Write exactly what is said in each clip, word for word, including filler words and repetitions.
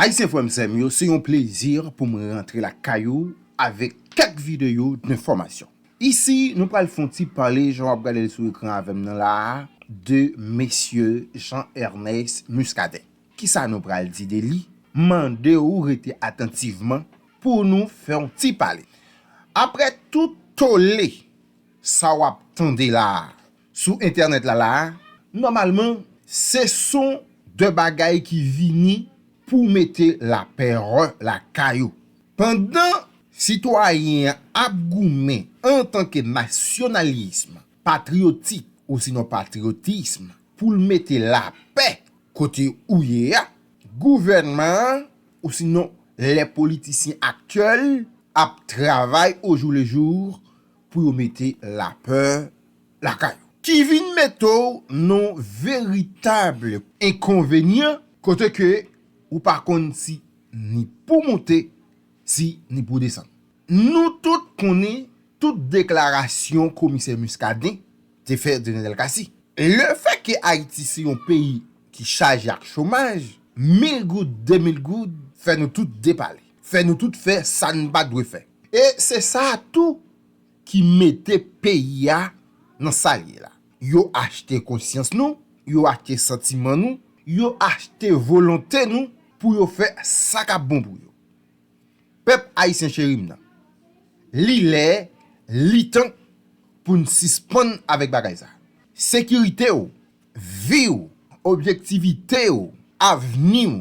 Ayisyen frè m sè m yo, se yon plezi pou mwen rantre lakay ou avèk kèk videyo enfòmasyon. Isi, nou pral fè yon ti pale, jan w ap gade l sou ekran avè m nan la a, de mesye Jean Ernest Muscadin. Kisa nou pral di de li? Mande w rete atantivman pou nou fè yon ti pale. Apre tout tole sa w ap tande la a, sou entènèt la la a, nòmalman, se son de bagay ki vini pou mete lapè lakay ou. Pandan sitwayen an ap goumen antanke nasyonalis patriyotik, osinon patriyotis, pou l mete lapè kote ou ye a, gouvènman an, osinon lè politisyen aktyèl ap travay ojoulejou pou yo mete lapè lakay ou. Ki vin mete w nan veritab enkonvenyan kote ke ou pa konn si ni pou moute, si ni pou desann. Nou tout konnen tout deklarasyon komisè Muscadin te fè Daniel Cassy. Lefètke Ayiti se yon peyi ki chaje ak chomaj, mil goud, de mil goud, fè nou tout depale. Fè nou tout fè sa n pa dwe fè. E se sa tou ki mete peyi a nan sa l ye la. Yo achte konsyans nou, yo achte santiman nou, yo achte volonte nou pou yo fè sa k ap bon pou yo. Pèp ayisyen cheri m nan, li lè, li tan pou n sispann avèk bagay sa. Sekirite w, vi w, objektivite w, avni w,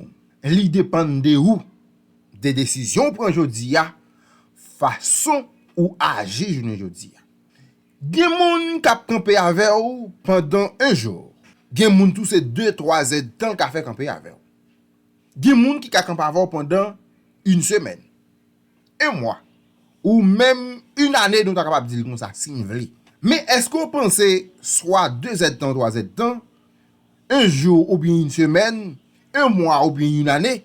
li depann de ou, de desizyon w pran jodi a, fason ou aji jounen jodi a. Gen moun k ap kanpe avè w pandan yon jou. Gen moun tou se de, twa zèdtan l ka fè kanpe avè w. Gen moun ki ka kanpe avè w pandan yon semèn, yon mwa, ou menm yon ane, nou ta kapab di l konsa, si n vle. Men èske w panse swa de zèdtan, twa zèdtan, yon jou oubyen yon semèn, yon mwa oubyen yon ane,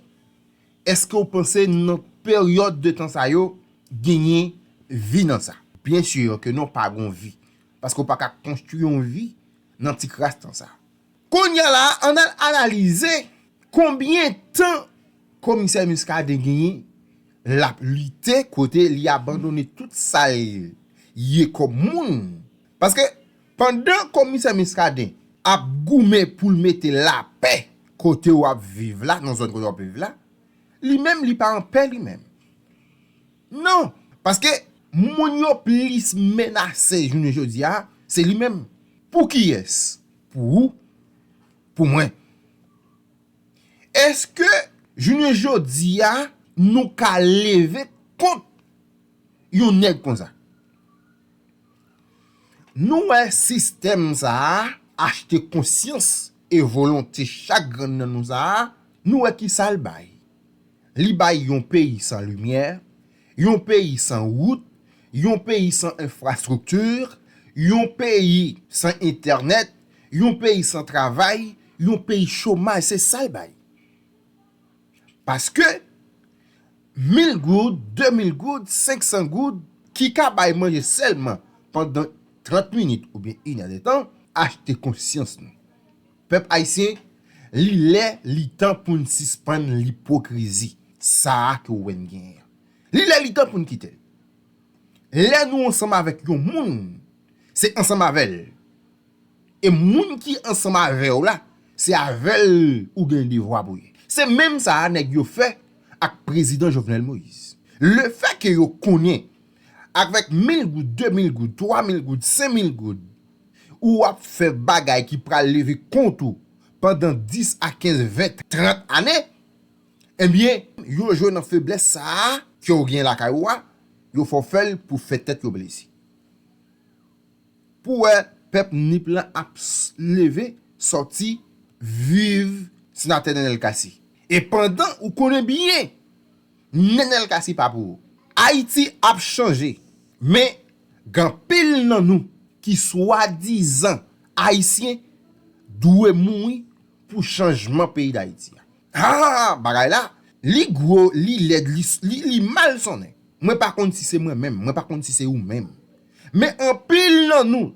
èske w panse nan peryòd de tan sa yo genyen vi nan sa? Byen si ke non, pa gon vi. Paske w pa ka konstwi yon vi nan ti kras tan sa. Kounye a la, ann al analize konbyen tan komisè Muscadin genyen l ap lite kote li abandone tout sa l ye kòm moun. Paske pandan komisè Muscadin ap goumen pou l mete lapè kote w ap viv la, nan zòn kote w ap viv la, li menm li pa anpè li menm. Non, paske moun yo plis menase jounen jodi a, se li menm. Pou kiyès? Pou ou, pou mwen. Èske jounen jodi a, nou ka leve kont yon nèg konsa? Nou wè sistèm sa a achte konsyans e volonte chak grenn nan nou sa a, nou wè kisa l bay. Li bay yon peyi san limyè, yon peyi san wout, yon peyi san enfrastrikti, yon peyi san entènèt, yon peyi san travay, yon peyi chomaj, se sa l bay. Paske mil goud, de mil goud, senk san goud, ki ka bay manje sèlman pandan trant minit oubyen inèdtan, achte konsyans nou. Pèp ayisyen, li lè, li tan pou n sispann lipokrizi sa a ke w wè n genyen an. Li lè, li tan pou n kite l. Lè nou ansanm avèk yon moun, se ansanm avè l. E moun ki ansanm avè w la, se avè l ou gen devwa pou ye. Se menm sa a nèg yo fè ak prezidan Jovenel Moïse. Lefètke yo konnen, avèk mil goud, de mil goud, twa mil goud, senk mil goud, ou ap fè bagay ki pral leve kont ou pandan dis a kenz, ven, trant ane, ebyen, yo jwe nan feblès sa a ke w gen lakay ou a, yo fè w fè l pou fè tèt yo plezi. Pou wè pèp Nip lan ap s-, leve, sòti, viv senatè Nenel Cassy. E pandan ou konnen byen, Nenel Cassy pa pou ou. Ayiti ap chanje, men gen anpil nan nou ki swadizan ayisyen dwe mouri pou chanjman peyi Dayiti a. Ah, bagay la, li gwo, li lèd, li, li, li mal sonnen. Mwen pa konn si se mwen menm, mwen pa konn si se ou menm. Men anpil nan nou,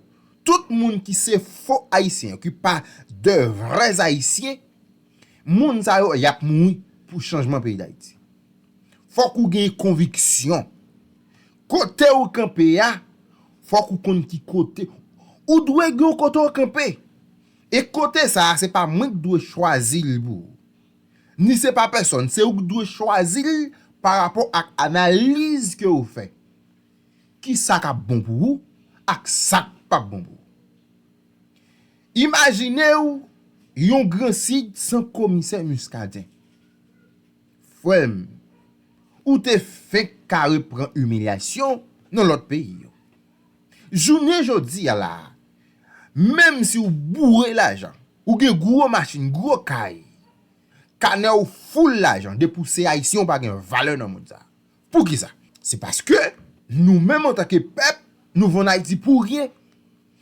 tout moun ki se fo ayisyen, ki pa de vrè ayisyen, moun sa yo, y ap mouri pou chanjman peyi Dayiti. Fòk ou gen konviksyon. Kote ou kanpe a, fòk ou konn ki kote. Ou dwe gen yon kote ou kanpe. E kote sa a, se pa mwen ki dwe chwazi l pou ou. Ni se pa pèsonn, se ou ki dwe chwazi l pa rapò ak analiz ke ou fè. Ki sa k ap bon pou ou ak sa k p ap bon pou ou. Imajine w yon Gran Sid san komisè Muscadin. Frè m, ou te fenk ka repran imilyasyon nan lòt peyi yo. Jounen jodi a la a, menm si w boure lajan, ou gen gwo machin, gwo kay, kanè w foul lajan, depi w se Ayisyen, w pa gen valè nan mond sa a. Poukisa? Se paske nou menm antanke pèp, nou vann Ayiti pou ryen.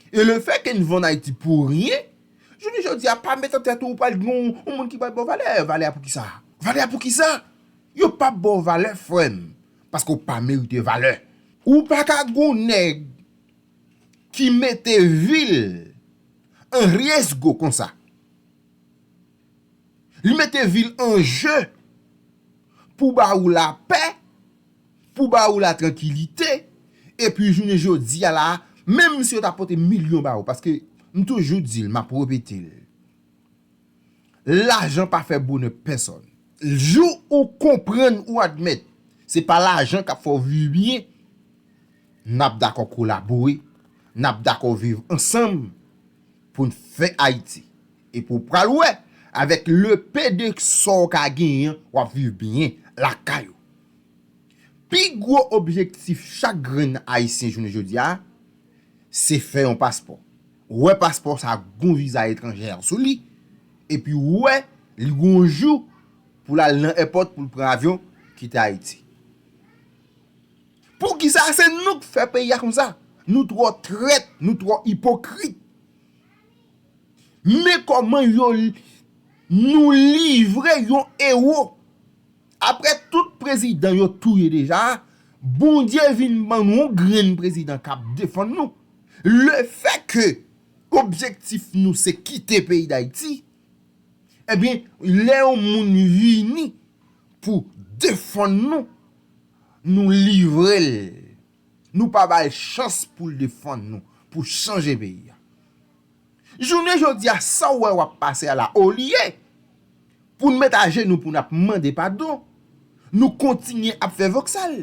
E lefètke n vann Ayiti pou ryen, jounen jodi a pa met nan tèt ou, ou pral gen yon, yon moun ki pral ba w valè. Valè a poukisa? Valè a poukisa? Yo p ap ba w valè, frè m, paske w pa merite valè. Ou pa ka gen yon nèg ki mete vi l an ryesgo konsa. Li mete vi l an je pou ba ou lapè, pou ba ou latrankilite, epi jounen jodi a la, menm si yo ta pote milyon ba ou, paske m toujou di l, m ap repete l, lajan pa fè bonè pèsonn. Jou ou konprann, ou admèt, se pa lajan k ap fè w viv byen, n ap dakò kolabore, n ap dakò viv ansanm pou n fè Ayiti. Epi w pral wè, avèk le peu de sa w ka genyen an, w ap viv byen lakay ou. Pi gwo objektif chak grenn Ayisyen jounen jodi a, se fè yon paspò. Ou wè paspò sa gon viza etranjè sou li, epi ou wè li gon jou pou l al nan èpòt pou l pran avyon kite Ayiti. Poukisa se nou k fè peyi a konsa? Nou twò trèt, nou twò ipokrit. Men kòman yo, nou livre yon ewo. Apre tout prezidan yo touye deja, Bondye vin ban nou yon grenn prezidan k ap defann nou. Lefètke objektif nou se kite peyi Dayiti, ebyen, lè yon moun vini pou defann nou, nou livre l. Nou pa ba l chans pou l defann nou, pou chanje peyi a. Jounen jodi a, sa w wè w ap pase a la, olye pou n met ajenou pou n ap mande padon, nou kontinye ap fè voksal.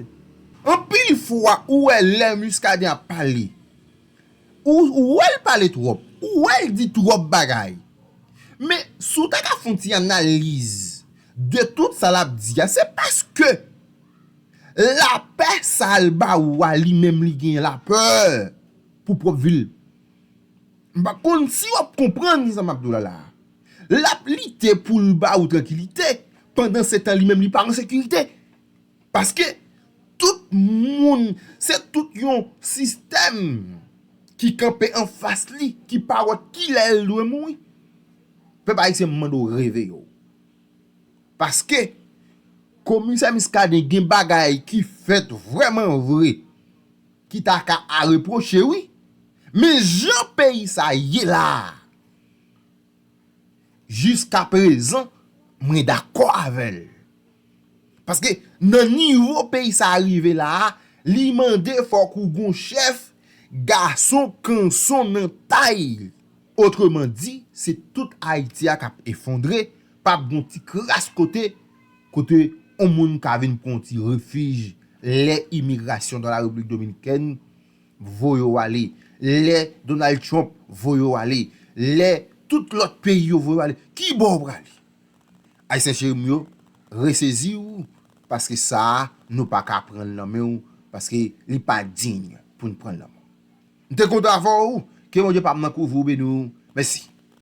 Anpil fwa, ou wè lè Muscadin ap pale, ou, ou wè l pale twòp, ou wè l di twòp bagay. Men, si w ta ka fè yon ti analiz de tout sa l ap di a, se paske lapè sa l ba ou a, li menm li gen lapè pou pwòp vi l. M pa konn si w ap konprann sa m ap di w la la. L ap lite pou l ba ou trankilite, pandan se tan li menm li pa an sekirite. Paske tout moun, se tout yon sistèm ki kanpe anfas li, ki pa wè kilè l dwe mouri. Pèp ayisyen, m mande w reveye w. Paske Komisè Muscadin gen bagay ki fèt vrèman vre ki ta ka a repwoche, wi. Men jan peyi sa ye la a, jiskaprezan, mwen dakò avè l. Paske nan nivo peyi sa a rive la a, li mande fòk ou gon chèf, gason kanson nan tay. Otreman di, se tout Ayiti a k ap efondre, p ap gon ti kras kote, kote yon moun ka vin pran yon ti refij lè imigrasyon dan la Repiblik Dominikèn voye w ale, lè Donald Trump voye w ale, lè tout lòt peyi yo voye w ale. Ki bò w prale? Ayisyen cheri m yo, resezi w, paske sa a, nou pa ka pran l nan men w, paske li pa diy pou n pran l nan men w. M te kontan avè w, ke Bondye pa m nan kouvri w, beni w. Mèsi.